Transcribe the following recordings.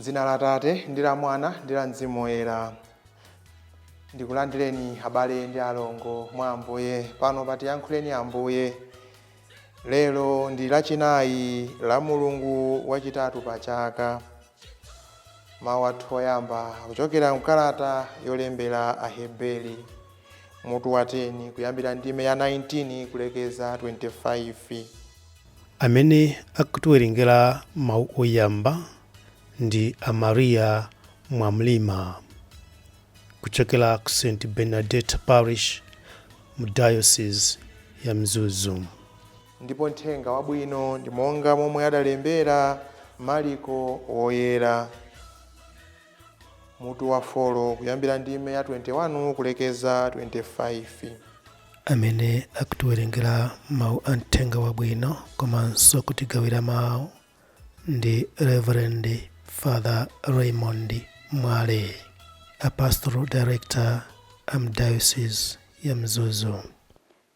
M'dzina la Atate ndi la Mwana ndi la Mzimu Woyera. Ndikulandireni abale ndi alongo mwa Ambuye pano pa Tiyankhuleni Ambuye. Lero ndi Lachinayi la Mulungu wachitatu pa chaka. Mawu athu oyamba akuchokera mkalata yolembera Aheberi mutu wa 10 kuyambira ndime ya 19 kulekeza 25. Amene akutiwerengera mawu oyamba ndi a Maria Mwamlima kuchokera ku St Bernadette Parish mu Diocese ya Mzuzu. Ndipo mthenga wabwino ndi monga momwe adalembera Mariko Woyera mutu wa 4 kuyambira ndime ya 21 kulekeza 25. Amene akutiwerengera mawu a mthenga wabwino komanso kutigawira mawu ndi Reverend Father Raymond Mwale, a pastoral director a Diocese ya Mzuzu.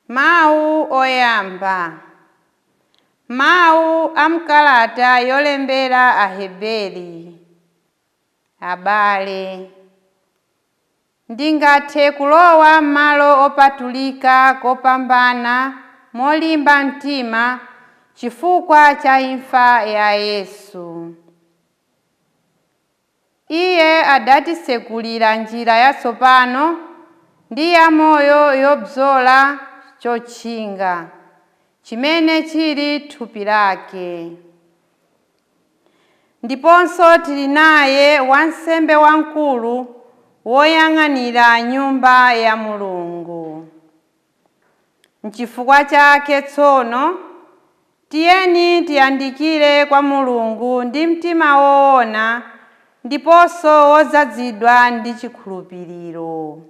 Mawu oyamba. Mawu a mkalata yolembera Aheberi. Abale, ndingathe kulowa m'malo opatulika kopambana molimba mtima chifukwa cha imfa ya Yesu. Iye adatitsekulira njira yatsopano ndi yamoyo yobzola chotchinga, chimene chili thupi lake. Ndiponso tili naye wansembe wamkulu woyang'anira nyumba ya Mulungu. N'chifukwa chake tsono, tiyeni tiyandikire kwa Mulungu ndi mtima woona ndiponso wodzazidwa ndi chikhulupiriro.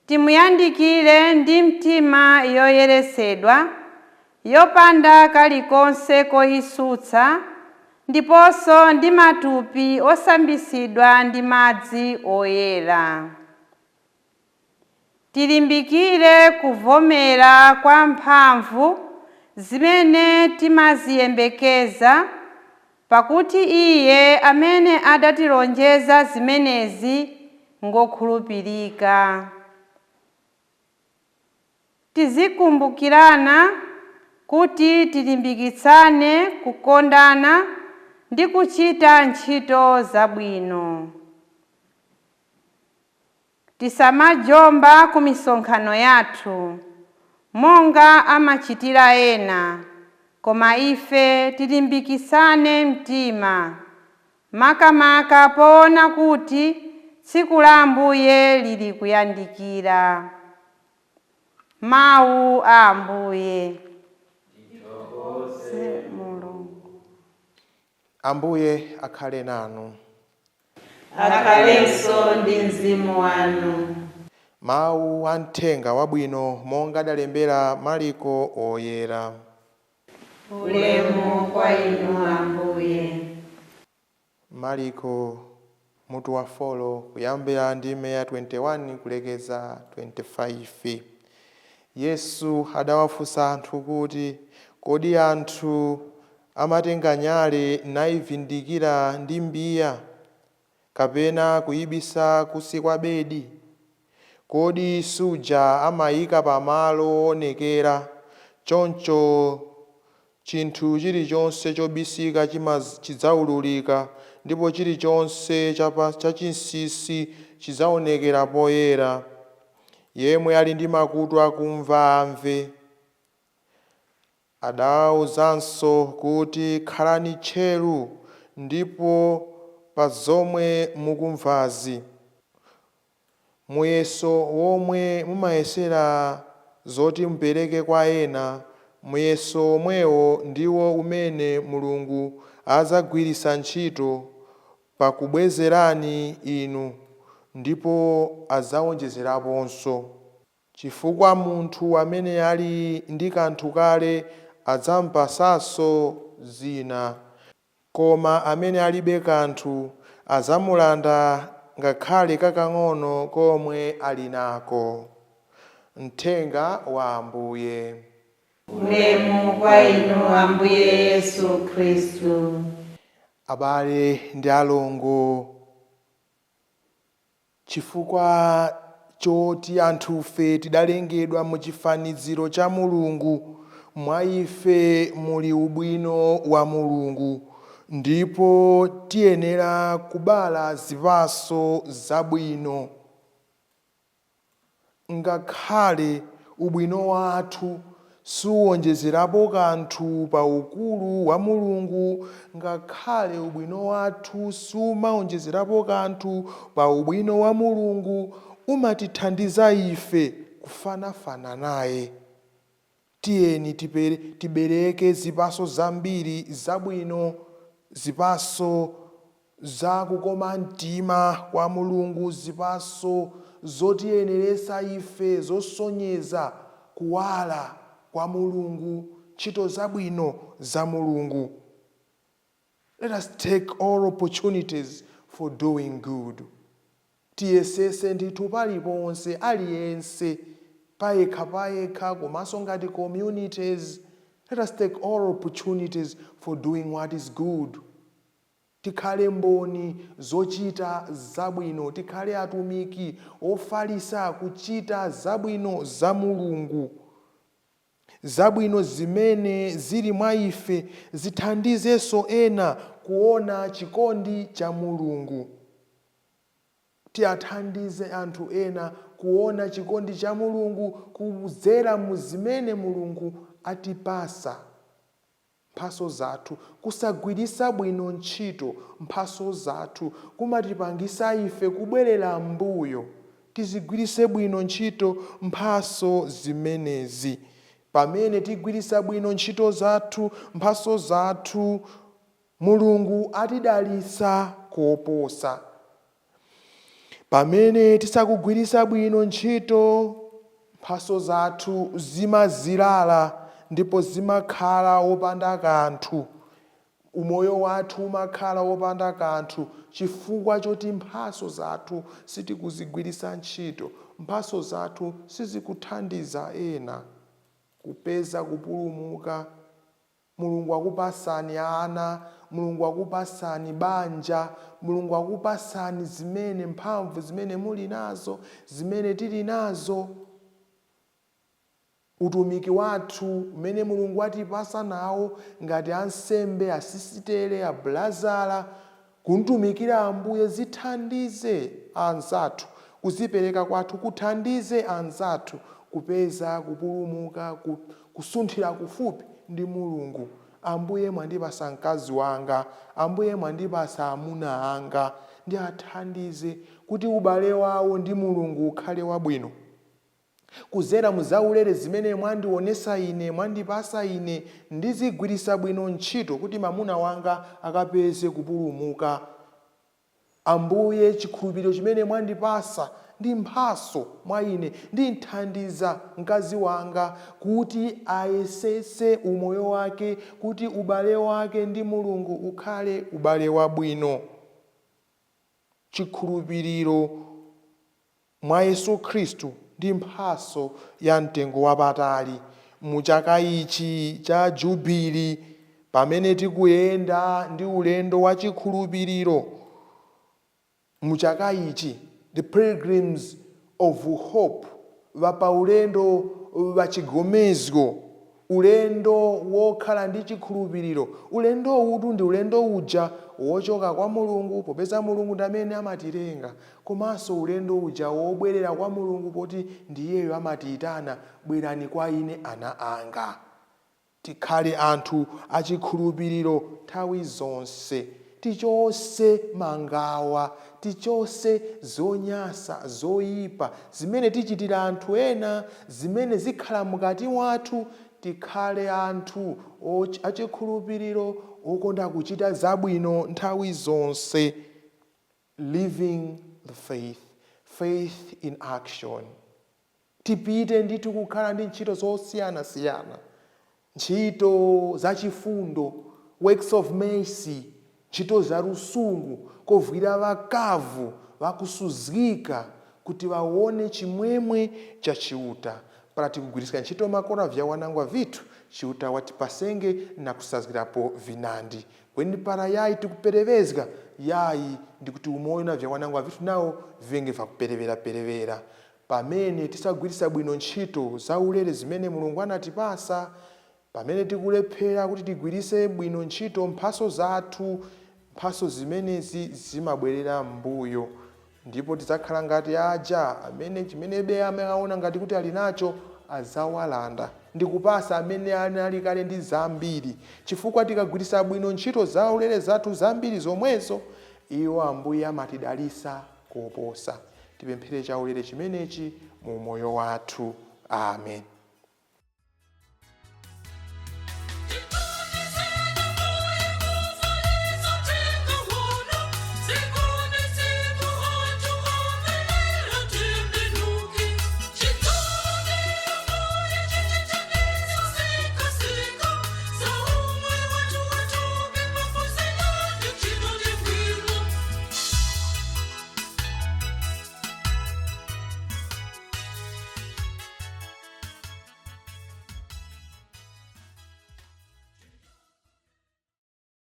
Timuyandikire ndi mtima yoyeretsedwa, yopanda kalikonse koyitsutsa, ndiponso ndi matupi osambitsidwa ndi madzi oyera. Tilimbikire kuvomera kwa mphamvu zimene timaziyembekeza, pakuti Iye amene adatilonjeza zimenezi ngokhulupirika. Tizikumbukirana kuti tilimbikitsane kukondana ndi kuchita ntchito zabwino. Tisamajomba ku misonkhano yathu, monga amachitira ena, koma ife tilimbikitsane mtima, makamaka poona kuti tsiku la Ambuye lili kuyandikira. Mawu a Ambuye. Mulungu. Ambuye akhale nanu. Akhalenso ndi mzimu wanu. Mawu a mthenga wabwino monga adalembera Mariko Woyera. Ulemu kwa inu, Ambuye. Mariko mutu wa 4 kuyambira ndime ya 21 kulekeza 25. Yesu adawafunsa anthu kuti, "Kodi anthu amatenga nyale nayivindikira ndi mbiya, kapena kuyibisa kunsi kwa bedi? Kodi suja amayika pamalo woonekera? Choncho chinthu chilichonse chobisika chidzaululika, ndipo chilichonse chachinsinsi chidzaonekera poyera. Yemwe ali ndi makutu akumva amve." Adawawuzanso kuti, "Khalani tcheru ndipo pa zomwe mukumvazi. Muyeso womwe mumayesera zoti mupereke kwa ena, muyeso womwewo ndiwo umene Mulungu adzagwiritsa ntchito pakubwezerani inu, ndipo adzawonjezeraponso. Chifukwa munthu amene ali ndi kanthu kale adzamupasanso zina, koma amene alibe kanthu adzamulanda ngakhale kakang'ono komwe ali nako." Mthenga wa Ambuye. Ulemu kwa inu, Ambuye Yesu Khristu. Abale ndi alongo, chifukwa choti anthufe tidalengedwa mu chifaniziro cha Mulungu, mwa ife muli ubwino wa Mulungu, ndipo tiyenera kubala zipatso zabwino. Ngakhale ubwino wathu suwonjezerapo kanthu pa ukulu wa Mulungu, ngakhale ubwino wathu sumawonjezerapo kanthu pa ubwino wa Mulungu, umatithandiza ife kufanafana naye. Tiyeni tibereke zipatso zambiri zabwino, zipatso za kukoma mtima kwa Mulungu, zipatso zotiyeneresa ife, zosonyeza kuwala kwa Mulungu, ntchito zabwino za Mulungu. Let us take all opportunities for doing good. Tiyesese ndithu paliponse, aliyense payekha payekha komanso ngati communities, let us take all opportunities for doing what is good. Tikhale mboni zochita zabwino, tikhale atumiki ofalisa kuchita zabwino za Mulungu. Zabwino zimene zili mwa ife zithandizenso ena kuona chikondi cha Mulungu. Tiyathandize anthu ena kuona chikondi cha Mulungu kudzera mu zimene Mulungu atipasa, mphatso zathu. Kusagwiritsa bwino ntchito mphatso zathu kumatipangisa ife kubwerera mbuyo. Tizigwiritse bwino ntchito mphatso zimenezi. Pamene tigwiritsa bwino ntchito zathu, mphatso zathu, Mulungu atidalitsa koposa. Pamene tisakugwiritsa bwino ntchito mphatso zathu, zimazilala ndipo zimakhala wopanda kanthu. Umoyo wathu umakhala wopanda kanthu chifukwa choti mphatso zathu sitikuzigwiritsa ntchito, mphatso zathu sizikuthandiza ena kupeza kupulumuka. Mulungu akupasani ana, Mulungu akupasani banja, Mulungu akupasani zimene mphamvu zimene muli nazo, zimene tili nazo. Utumiki wathu umene Mulungu atipasa nawo ngati ansembe, asisitere, abulazala, kuntumikira Ambuye, zithandize anzathu. Kuzipereka kwathu kuthandize anzathu kupeza kupulumuka, kusunthira kufupi ndi Mulungu. Ambuye mwandipasa mkazi wanga, Ambuye mwandipasa amuna anga, ndi athandize kuti ubale wawo ndi Mulungu ukhale wabwino kuzera muzaulere zimene mwandionesa ine, mwandipasa ine. Ndizigwiritsa bwino ntchito kuti mamuna wanga akapeze kupulumuka. Ambuye, chikhulupiriro chimene mwandipasa ndi mphatso mwa ine, ndinthandiza mkazi wanga kuti ayesese umoyo wake kuti ubale wake ndi Mulungu ukhale ubale wabwino. Chikhulupiriro mwa Yesu Khristu ndi mphatso ya mtengo wapatali. Mu chaka ichi cha jubili, pamene tikuyenda ndi ulendo wa chikhulupiriro mu chaka ichi, the pilgrims of hope, vapaulendo vachigomezgo, ulendo wokhala ndi chikhulupiriro. Ulendo uwu ndi ulendo uja wochoka kwa Mulungu, popeza Mulungu ndi amene amatilenga, komanso ulendo uja wobwerera kwa Mulungu, poti ndiyeyo amatiyitana, "Bwerani kwa ine, ana anga." Tikhale anthu achikhulupiriro nthawi zonse. Tichose mangawa, tichose zonyasa, zoyipa zimene tichitira anthu ena, zimene zikhala mukati mwathu. Tikhale anthu achikhulupiriro okonda kuchita zabwino nthawi zonse. Living the faith, faith in action. Tipite ndithu kukhala ndi ntchito zosiyanasiyana, ntchito zachifundo, works of mercy, ntchito za lusungu, kovwira vakavu vakusuzgika kuti vaone chimwemwe cha Chiuta. Pala tikugwiritsa ntchito makora vya wanangwa vithu. Chiuta watipasenge na kusazirapo vinandi. Kweni para yayi tikuperevezga yayi, ndikuti umoyo na vyawanango avitu nawo venge vakuperevera-perevera pamene tisagwiritsa bwino ntchito zaulere zimene Mulungu anatipasa, pamene tikulephera kuti tigwiritse bwino ntchito mphaso zathu. Mphaso zimenezi zimabwerera m'mbuyo, ndipo tidzakhala ngati aja amene chimenebe amaona ngati kuti ali nacho azawalanda ndikupasa amene anali kale ndi zambiri, chifukwa tikagwiritsa bwino ntchito zaulere zathu zambiri zomwezo, iwo Ambuye amatidalisa koposa. Tipemphere chaulere chimenechi mu moyo wathu. Amen.